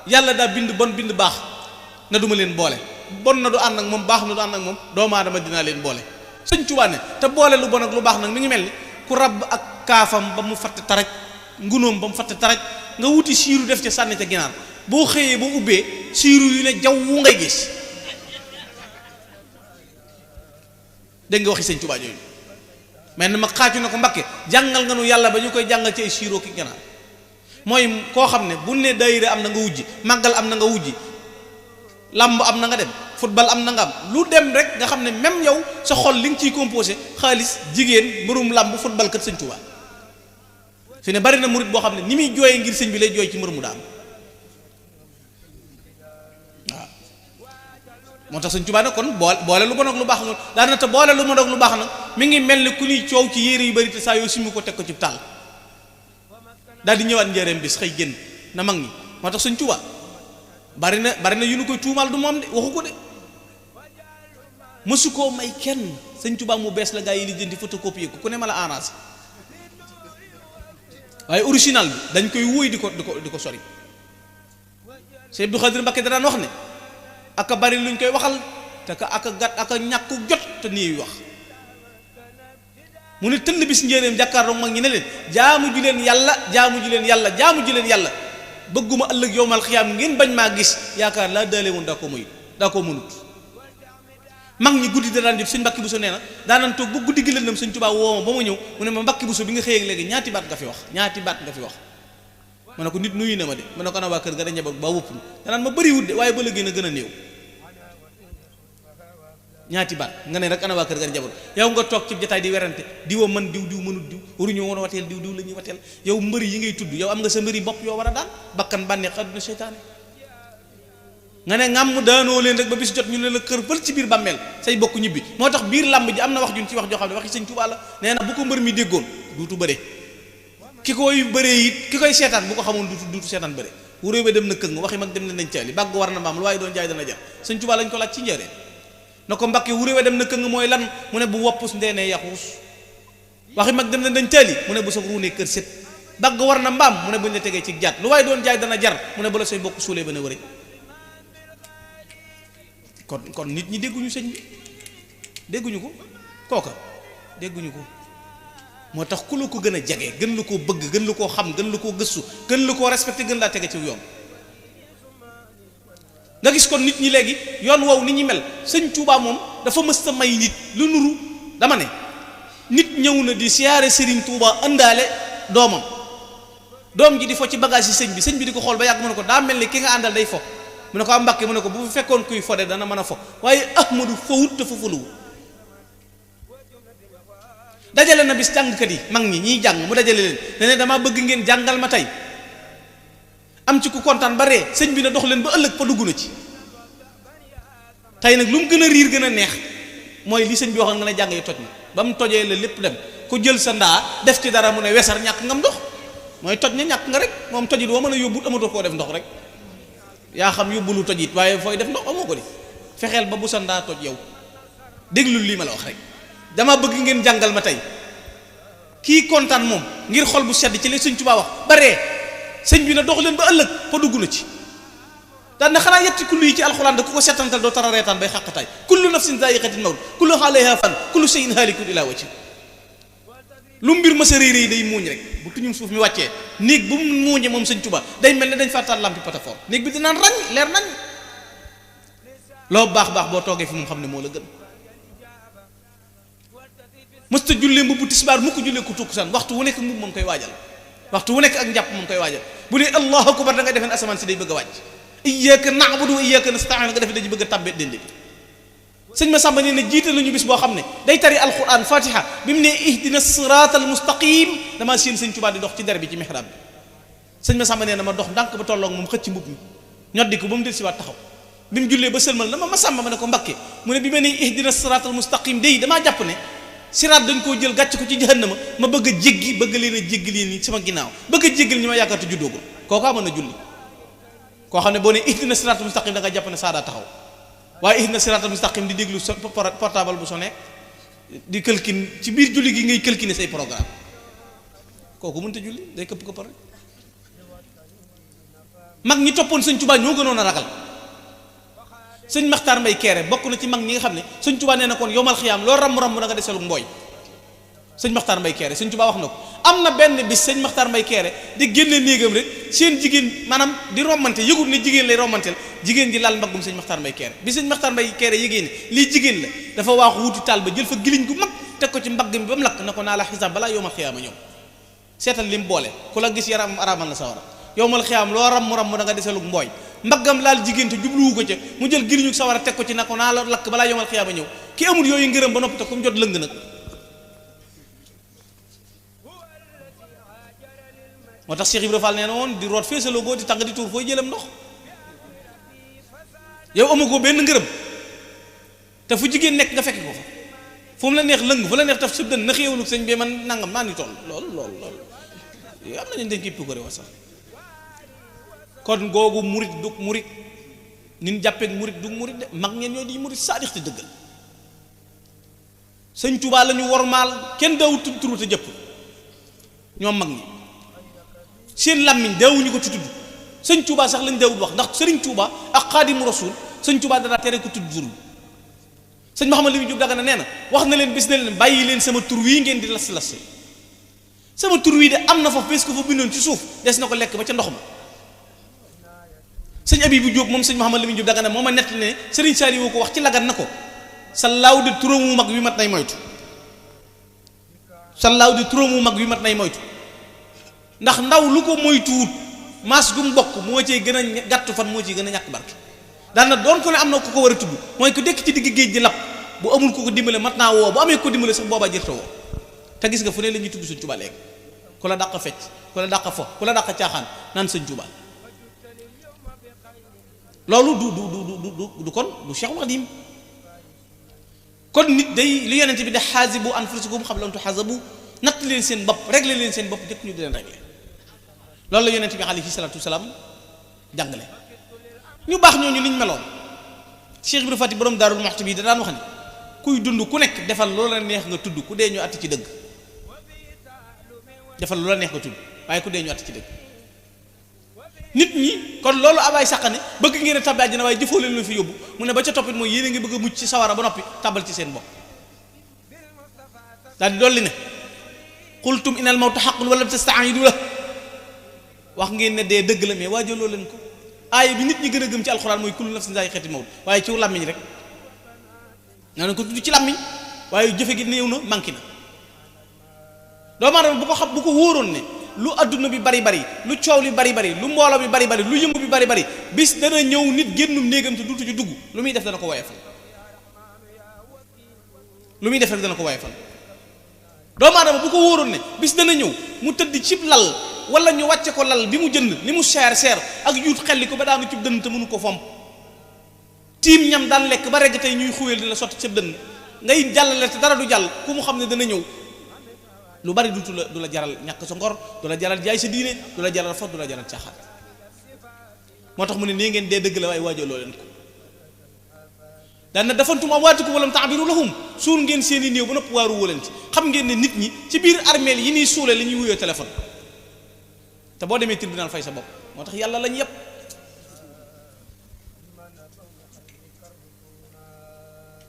yàlla daa bind bon bind baax na duma leen boole bon na du ànd ak moom baax na du ànd ak moom doomu aadama dinaa leen boole sëñ Tuubaa ne te boole lu bon ak lu baax nag mi ngi mel ni ku ràbb ak kaafam ba mu fatt taraj ngunoom ba mu fatt taraj nga wuti siiru def ca sànni ca ginaar boo xëyee boo ubbee siiru yu ne jaww ngay gis dégg nga waxi sëñ Tuubaa jooju mais na ma xaaju na ko Mbakke jàngal nga nu yàlla ba ñu koy jàngal ci ay siiroo ki ganaar mooy koo xam ne bu ne daayira am na nga wujji màggal am na nga wujji làmb am na nga dem football am na nga am lu dem rek nga xam ne même yow sa xol li nga ciy composé xaalis jigéen mbërum làmb football kat sëñ Tuubaa fi ne bari na murit boo xam ne ni muy jooyee ngir sëñ bi lay jooy ci mbër mu daam waaw moo tax sëñ Tuubaa nag kon boole lu bon ak lu baax noonu daana te boole lu bon ak lu baax nag mi ngi mel ni ku ñuy coow ci yére yu bari te saa yoo simmi ko teg ko ci taal daal di ñëwaat njëreem bis xëy génn na mag ñi moo tax sëñ Tuubaa bari na yu nu koy tuumaal du moom de waxu ko de mësu koo may kenn sëñ Tuubaa mu bees la gaa yi li jëndi photocopie ko ku ne ma la arrangé waaye original bi dañ koy wóoy di ko sori Sëñ Abdou Khadir Mbacké da daan wax ne aka bari luñ koy waxal te aka gàtt aka ñàkk jot te nii wax mu ne tëll bis njéeréem jàkkaarloo mag ñi ne leen jaamu ju leen yàlla bëgguma ëllëg yowmal xiyaam ngeen bañ maa gis yaakaar laa daale woon daa koo mënut mag ñi guddi da daan jot sëñ Mbàkke Buso nee na daanan toog ba guddi gi lëndëm sëñ Tuubaa woo ma ba ma ñëw mu ne ma Mbàkke Buso bi nga xëyee léegi ñaati baat nga fi wax ma ne ko nit nuyu na ma de ma ne ko ana waa kër ga da njaboot ba wëpp danaan ma bëri wut de waaye ba la gën a néew ñaati baat nga ne rek ana waa kër ga da njaboot yow nga toog ci jotaay di werante diwa man diw mënut diw waruñu woon a wateel diw la ñuy wateel yow mbëri yi ngay tudd yow am nga sa mbëri bopp yoo war a daan bakkan bànneex àdduna seytaane nga ne ngàmm daanoo leen rek ba bis jot ñu ne la kër fël ci biir bàmmeel say bokk ñibbi moo tax biir làmb ji am na wax juñ ci wax joo xam ne waxi sëñ Tuubaa la nee na bu ko mbër mi déggoon duutu bëre ki koy bëree it ki koy seetaan bu ko xamoon duutu seetaan bëre wuréew be dem na këng waxi mag dem na nañ caali bàgg war na mbaam lu waaye doon jaay dana jar sëñ Tuubaa lañ ko laaj ci njëriñ na ko Mbakke wuréew dem na këng mooy lan mu ne bu woppus ndeenee yaxuus waxi mag dem na nañ caali mu ne bu sa ruunee kër set bàgg war na mbaam mu ne buñ la tegee ci jaat lu waaye doon jaay dana jar mu ne bu la say bokk suulee ba ne wëri kon nit ñi dégguñu sëñ bi dégguñu ko kooka dégguñu ko moo tax ku la ko gën a jege gën la koo bëgg gën la koo xam gën la koo gëstu gën la koo respecté gën laa tege ci yoon nga gis kon nit ñi léegi yoon wow ni ñi mel sëñ Tuubaa moom dafa mës a may nit lu nuru dama ne nit ñëw na di siyaare Serigne Touba àndaale doom ji di fo ci bagage yi sëñ bi di ko xool ba yàgg mu ne ko daa mel ni ki nga àndal day fo mu ne ko am Mbàkke mu ne ko bu fekkoon kuy fo de dana mën a fo waaye Ahmadu fawut te fafaluwu dajale na bis jàngkat yi mag ñiy jàng mu dajale leen ne dama bëgg ngeen jàngal ma tey am ci ku kontaan ba ree sëñ bi na dox leen ba ëllëg fa dugg na ci tey nag lu mu gën a riir gën a neex mooy li sëñ bi waxoon nga ne jàng yi toj na ba mu tojee la lépp dem ku jël sa ndaa def ci dara mu ne wesar ñàkk ngam ndox mooy toj na ñàkk nga rek moom tojit woo mën a yóbbu amatoo koo def ndox rek yaa xam yóbbu lu tojit waaye fooy def ndox amoo ko di fexeel ba bu sa ndaa toj yow déglul lii ma la wax rek dama bëgg ngeen jàngal ma tey kii kontaan moom ngir xol bu sedd ci li sëñ Tuubaa wax baree sëñ bi na dox leen ba ëllëg fa dugg na ci daan na xanaa yetti kullu yi ci alxuraan da ku ko settantal doo tara reetaan bay xàqataay kullu nafsin zaa'iqatul mawt kullu alayha fan kullu shay'in haalikun ilaa wajhi lu mbir ma sa réy day muuñ rek bu tuñum suuf mi wàccee néeg bu mu muuñe moom sëñ Tuubaa day mel ne dañ fàttaal lampi patafoor néeg bi dinaan rañ leer nañ loo baax boo toogee fi moom xam ne moo la gën mësta jullee mbubb tisbaar mu ko jullee ko tukkusaan waxtu wu nekk mbubb moom koy waajal waxtu wu nekk ak njàpp moom koy waajal bu dee allahu akbar da nga defeen asamaan si day bëgg a wàcc iyyaka na'budu wa iyyaka nasta'in nga defe dañu bëgg a tàbbee dend bi sëñ ma sàmba nee na jiital nañu bis boo xam ne day tari alquran fatiha bi mu ne ihdina siratal mustaqim damaa séen sëñ Tuubaa di dox ci der bi ci mihrab bi sëñ ma sàmba nee na ma dox ndànk ba tolloog moom xëcc mbubb mi ñoddi ko ba mu del si waat taxaw bi mu jullee ba sëlmal na ma sàmba ma ne ko Mbakke mu ne bi ma ne ihdina siratal mustaqim day damaa jàpp ne siraat dañ koo jël gàcc ko ci jahannama ma bëgg a jéggi bëgg leen a jéggi leen sama ginnaaw bëgg a jéggal ñi ma yaakaar te juddoogul kooku mën na julli koo xam ne boo ne ihdina siraatal mustaqim da nga jàpp ne saa daa taxaw waaye ihna siratal mustaqim di déglu portable bu sonné di këlkin ci biir julli gi ngay këlkine say programme kooku mënta julli day këpp rek. mag ñi toppoon sëñ Tuubaa ñoo gënoon a ragal sëñ Maxtaar Mbay Keere bokk na ci mag ñi nga xam ne sëñ Tuubaa nee na kon yomal xiyaam loo ramm da nga deselu mbooy. sëñ Maxtaar Mbay Keere sëñ Tuubaa wax na ko am na benn bis sëñ Maxtaar Mbay Keere di génne néegam rek seen jigéen maanaam di rommante yëgut ne jigéen lay rommanteel jigéen ji laal mbaggum sëñ Maxtaar Mbay Keere bi sëñ Maxtaar Mbay Keere yëgée ne lii jigéen la dafa waaxu wuti taal ba jël fa giliñ gu mag teg ko ci mbagg mi ba mu lakk na ko naa la xisaab balaa yomal xiyaama ñëw seetal lim boole ku la gis yaram araamal la sawara yowmal xiyaam loo ram da nga deselug mbooy mbaggam laal jigéen te jubluwu ko ca mu jël giliñu sawara teg ko ci na ko naa la lakk balaa yomal xiyaama ñëw ki amul yooyu ngërëm ba noppi te ku mu jot lëng nag. moo tax Cheikh Ibrahima Fall nee na woon di root feesaloo goo di tàng di tuur fooy jëlam ndox yow amu ko benn ngërëm te fu jigéen nekk nga fekk ko fa fu mu la neex lëng fu la neex taf sëb dën na xéewalug sëñ bi man nangam maa ngi toll lool am nañu dañ koy pukkare wa sax kon googu murit du murit nin jàppeek murit du murit de mag ñeen ñoo di murit saadix te dëggal sëñ Tuubaa la ñu wormaal kenn daawut tudd turu te jëpp ñoom mag ñi seen làmmiñ daawuñu ko ci tudd sëñ Tuubaa sax lañ daawut wax ndax sëriñ Tuubaa ak Xaadimu Rasuul sëñ Tuubaa dana tere ko tudd turu sëñ Mouhamed Lamine Diop Dagana nee na wax na leen bis ne leen bàyyi leen sama tur wii ngeen di las sama tur wii de am na fa bés ko fa bindoon ci suuf des na ko lekk ba ca ndox ma sëñ Abibu Diop moom sëñ Mouhamed Lamine Diop Dagana moo ma nett ne sëriñ Saliou ko wax ci lagan na ko sa laaw di turam wu mag wi mat nay moytu sa laaw di turam wu mag wi mat nay moytu ndax ndaw lu ko moytuwut maas gu mu bokk moo cee gën a gàttu fan moo ciy gën a ñàkk barke daan na doon ko ne am na ku ko war a tudd mooy ko dekk ci digg géej gi lap bu amul ku ko dimbale mat naa woo bu amee ko dimbale sax boobaa jërta woo te gis nga fu ne la ñuy tudd sëñ Tuubaa léegi ku la dàq fecc ku la dàq fo ku la dàq caaxaan naan sëñ Tuubaa loolu du kon du Cheikhul Khadim kon nit day li yonente bi de xaasibu anfusakum qabla an tuhasabu natt leen seen bopp régler leen seen bopp jëkk ñu di leen régler loolu la yonente bi alayhi salaatu wasalaam jàngale ñu baax ñooñu liñ meloon Cheikh Ibrahima Fati borom Daarul Muxti bi da daan wax ni kuy dund ku nekk defal loola neex nga tudd ku dee ñu àtt ci dëgg defal loola neex nga tudd waaye ku dee ñu àtt ci dëgg nit ñi kon loolu abaay sàqane bëgg ngeen a tabbi àjjana waaye jëfoo leen lu fi yóbbu mu ne ba ca toppit mooy yéen a ngi bëgg a mucc ci sawara ba noppi tabal ci seen bopp daal di dolli ne qultum inal mawta haqqun wa lam tasta'inu la wax ngeen ne dee dëgg la mais waajaloo leen ko aaya bi nit ñi gën a gëm ci alxuraan mooy kullu nafsin zaa'iqatul mawt waaye ci làmmiñ rek naa ne ko tudd ci làmmiñ waaye jëfe gi néew na manqué na doomu aadama bu ko wóoroon ne lu adduna bi bari lu coow li bari lu mbooloo bi bari lu yëngu bi bari bis dana ñëw nit génnum néegam te duutu ci dugg lu muy def dana ko woyefal lu muy def rek dana ko woyefal doomu aadama bu ko wóoroon ne bis dana ñëw mu tëdd cib lal wala ñu wàcce ko lal bi mu jënd li mu seer ak yuut xelli ko ba daanu cib dënn te mënu ko fomp tiim ñam daan lekk ba regg tey ñuy xuyal di la sotti cib dënn ngay jàllale te dara du jàll ku mu xam ne dana ñëw lu bari du la jaral ñàkk sa ngor du la jaral jaay sa diine du la jaral fot du la jaral caaxaan moo tax mu ne nii ngeen dee dëgg la waaye waajaloo leen ko daan na dafantum amwaatakum walam ta'biru lahum suul ngeen seen i néew ba nopp waaru wóoleen ci xam ngeen ne nit ñi ci biir armeel yi ñuy suule la ñuy wuyoo téléphone te boo demee tribunal fay sa bopp moo tax yàlla lañ yépp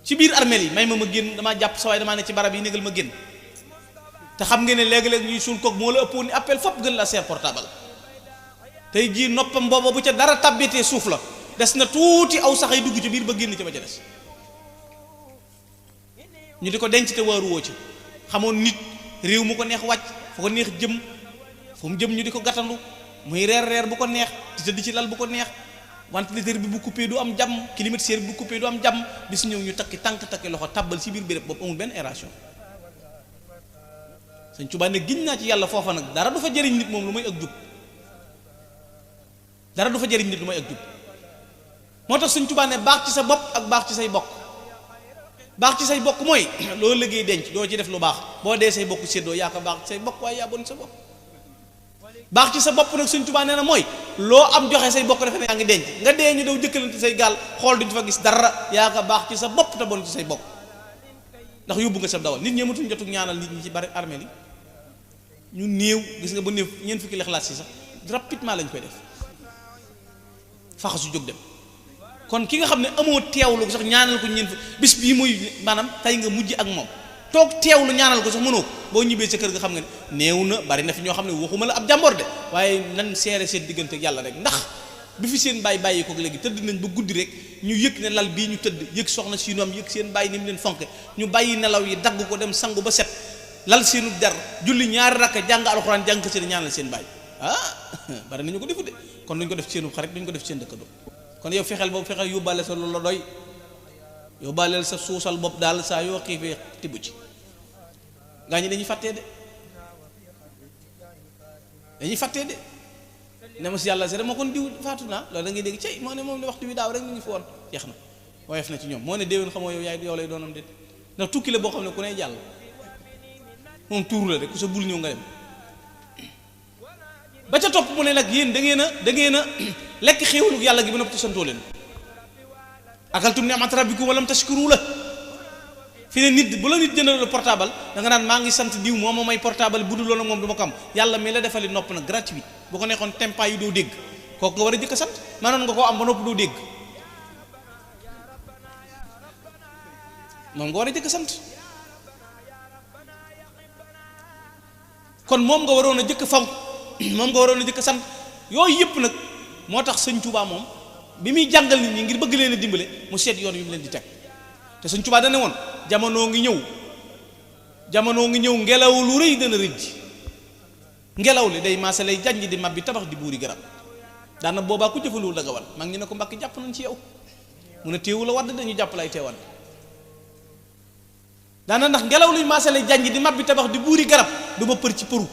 ci biir armeel yi may ma génn damaa jàpp sa waay damaa ne ci barab yi négal ma génn te xam ngeen ne léegi-léegi ñuy suul koog moo la ëppoon ni appel fopp gën la seer portable tey jii noppam booba bu ca dara tabbitee suuf la des na tuuti aw sax ay dugg ci biir ba génn ci ba ca des ñu di ko denc te waaruwoo ci xamoon nit réew mu ko neex wàcc fu ko neex jëm fu mu jëm ñu di ko gàttandu muy reer bu ko neex di tëdd ci lal bu ko neex ventilateur bi bu coupé du am jàmm climatiseur bi bu coupé du am jàmm bis ñëw ñu takki tànk takki loxo tabbal ci biir béréb boobu amul benn aération Sëñ Tuubaa ne giñ naa ci yàlla foofa nag dara du fa jëriñ nit moom lu may ak jub dara du fa jëriñ nit lu may ak jub moo tax Sëñ Tuubaa ne baax ci sa bopp ak baax ci say bokk baax ci say bokk mooy loo liggéey denc doo ci def lu baax boo dee say bokk séddoo yaa ko baax ci say bokk waaye yaa bon sa bopp baax ci sa bopp nag Sëñ Tuubaa nee na mooy loo am joxe say bokk defe ne yaa ngi denc nga dee ñu daw jëkkalante say gaal xool duñ fa gis dara yaa nga baax ci sa bopp te bon ci say bokk ndax yóbbu nga sa dawal nit ñi amatuñ jotug ñaanal nit ñi ci bari armeel yi ñu néew gis nga ba néew ñeent fukki lexlaas yi sax rapidement lañ koy def faxasu jóg dem kon ki nga xam ne amoo teewlu sax ñaanal ko ñeent bis bii muy maanaam tey nga mujj ak moom toog teewlu ñaanal ko sax mënoo ko boo ñibbee sa kër nga xam nga ne néew na bari na fi ñoo xam ne waxuma la ab jàmboor de waaye nan seere seen diggante ak yàlla rek ndax bi fi seen bàyyi ko léegi tëdd nañ ba guddi rek ñu yëg ne lal bii ñu tëdd yëg soxna si ñoom yëg seen bàyyi ni mu leen fonke ñu bàyyi nelaw yi dagg ko dem sangu ba set lal seenu der julli ñaari rakka jàng alxuraan jàng seen ñaanal seen bàyyi bari nañu ko defu de kon duñ ko def seenu xarit duñ ko def seen dëkkandoo kon yow fexeel boobu fexeel yóbbaale sa loolu la doy yóbbaaleel sa suusal bopp daal saa yoo xiifee tibb ci gaa ñi dañuy fàttee de ne ma si yàlla si rek moo kon diw faatu naa loolu da ngay dégg cey moo ne moom ne waxtu wi daaw rek ñu ngi fi woon jeex na woyof na ci ñoom moo ne déwén xamoo yow lay doonam déet ndax tukki la boo xam ne ku ne jàll moom tuur la rek ku sa bul ñëw nga dem ba ca topp mu ne nag yéen da ngeen a lekk xéewalu yàlla gi ba noppi santoo leen akaltum ni'mat rabbikum wa lam tashkuru la fi ne nit bu la nit jëndal portable da nga naan maa ngi sant diw moo ma may portable bu dul loolu moom du ma ko am yàlla mi la defali nopp nag gratuit bu ko nekkoon tempa yu doo dégg kooku nga war a jëkk a sant maanoon nga koo am ba nopp doo dégg moom nga war a jëkk a sant kon moom nga waroon a jëkk fonk moom nga waroon a jëkk a sant yooyu yëpp nag moo tax Sëñ Tuubaa moom bi muy jàngal nit ñi ngir bëgg leen a dimbale mu seet yoon yu mu leen di teg te Sëñ Tuubaa dana woon jamono ngi ñëw ngelaw lu rëy dana rëjj ngelaw li day maase lay janj di mabbi tabax di buuri garab daana boobaa ku jëfalul da nga wal maa ngi ne ko Mbàkke jàpp nañ ci yow mu ne téewu la wadd dañu jàpp lay teewal daana ndax ngelaw luy maase lay janj di mabbi tabax di buuri garab du ma për ci përu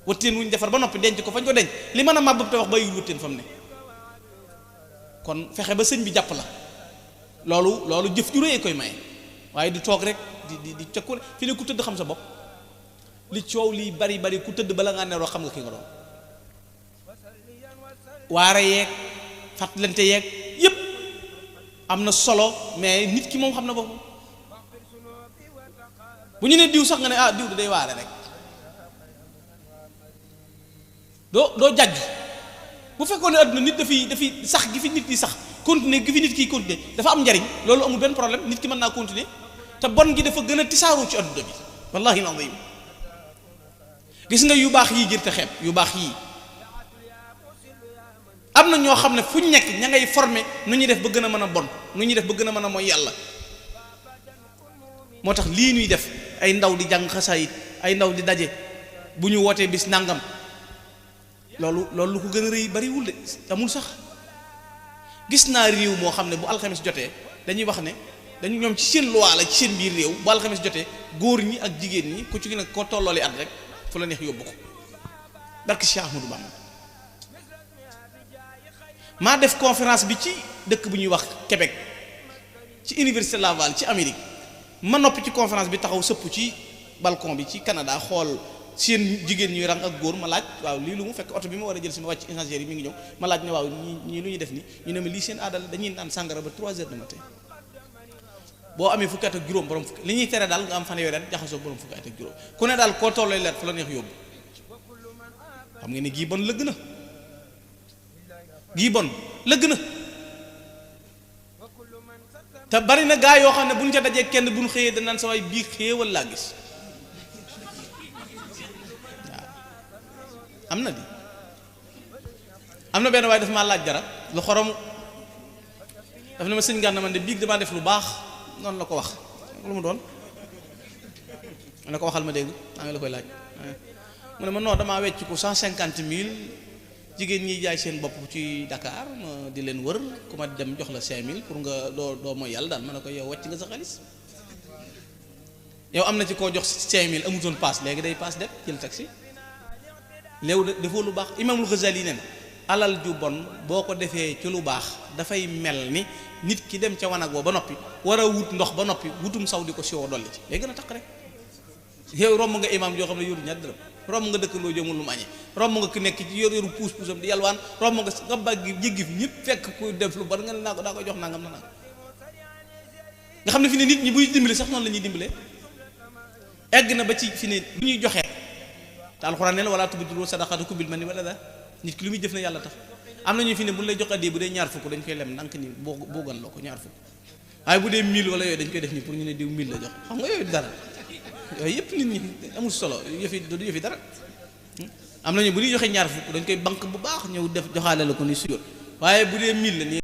wëtteen wuñ defar ba noppi denc ko fañ ko denc li mën a màbb tabax bàyyiwul wëtteen fa mu ne kon fexe ba sëñ bi jàpp la loolu jëf ju rëy koy maye waaye di toog rek di cëkku fi ne ku tëdd xam sa bopp li coow lii bari ku tëdd bala ngaa neroo xam nga ki nga doon waare yeeg fàttalante yeeg yépp am na solo mais nit ki moom xam na boppam bu ñu ne diw sax nga ne diw day waare rek doo jàjj bu fekkoon ne àdduna nit dafiy sax gi fi nit di sax continuer gi fi nit kiy continuer dafa am njariñ loolu amul benn problème nit ki mën naa continuer te bon gi dafa gën a tisaaroo ci àdduna bi wallahi alazim gis nga yu baax yii jër te xeeb yu baax yii am na ñoo xam ne fu ñu nekk ña ngay former nu ñuy def ba gën a mën a bon nu ñuy def ba gën a mën a mooy yàlla moo tax lii ñuy def ay ndaw di jàng xasaayit ay ndaw di daje bu ñu wootee bis nangam loolu lu ko gën a rëy bariwul de amul sax gis naa réew moo xam ne bu alxames jotee dañuy wax ne dañu ñoom ci seen loi la ci seen biir réew bu alxames jotee góor ñi ak jigéen ñi ku ci gën a ko tolloole at rek fu la neex yóbbu ko barke Cheikh Ahmadou Bamba maa def conférence bi ci dëkk bu ñuy wax Québec ci université Laval ci Amérique ma noppi ci conférence bi taxaw sëpp ci balcon bi ci Canada xool seen jigéen ñuy rang ak góor ma laaj waaw lii lu mu fekk oto bi ma war a jël si ma wàcc échangeur yi mi ngi ñëw ma laaj ne waaw ñii lu ñuy def ni ñu ne ma lii seen aadal dañuy naan sàngara ba 3 heures du matin boo amee fukki at ak juróom borom fukki li ñuy tere daal nga am fanweeri at jaxasoo borom fukki at ak juróom ku ne daal koo tolloo leer fu la neex yóbbu xam nga ne gii bon lëgg na te bari na gaa yoo xam ne bu ñu ca dajee kenn bu ñu xëyee dañ naan sa waay bii xéewal laa gis am na benn waaye dafa maa laaj dara lu xorom daf ne ma sëñ Gana man de biig damaa def lu baax noonu la ko wax lu mu doon ma ne ko waxal ma dégg maa ngi la koy laaj mu ne ma non damaa wecc ko 150 000 jigéen ñi jaay seen bopp ci Dakar ma di leen wër ku ma dem jox la 5000 pour nga doo mooy yàlla daal ma ne ko yow wàcc nga sa xaalis yow am na ci koo jox 5000 amutoon paas léegi day paas dem jël taxi léew defoo lu baax Imaamul Ghazali ne na alal ju bon boo ko defee ci lu baax dafay mel ni nit ki dem ca wanag boo ba noppi war a wut ndox ba noppi wutum saw di ko siwoo dolli ci léegi gën a taq rek yow romb nga imaam joo xam ne yoru ñaar dërëm romb nga dëkkandoo jomul lu mu añee romb nga ku nekk ci yoru puus puusam di yalwaan romb nga baggi jéggi fi ñëpp fekk ku def lu bar nga ne daa ko jox nangam na nangam nga xam ne fi ne nit ñi buy dimbale sax noonu la ñuy dimbale egg na ba ci fi ne lu ñuy joxe te alxuraan ne la wala tubdilu sadaqaatikum bil manni wal adha nit ki lu muy jëf na yàlla tax am na ñu fi ne bu ñu lay jox addiya bu dee ñaar fukk dañ koy lem nank ni boo gan la ko ñaar fukk waaye bu dee 1000 wala yooyu dañ koy def nii pour ñu ne diw 1000 la jox xam nga yooyu dara yooyu yëpp nit ñi amul solo yëfi du yëfi dara am nañu bu ñuy joxe ñaar fukk dañ koy banque bu baax ñëw def joxaale la ko ni suyóot waaye bu dee 1000 la nii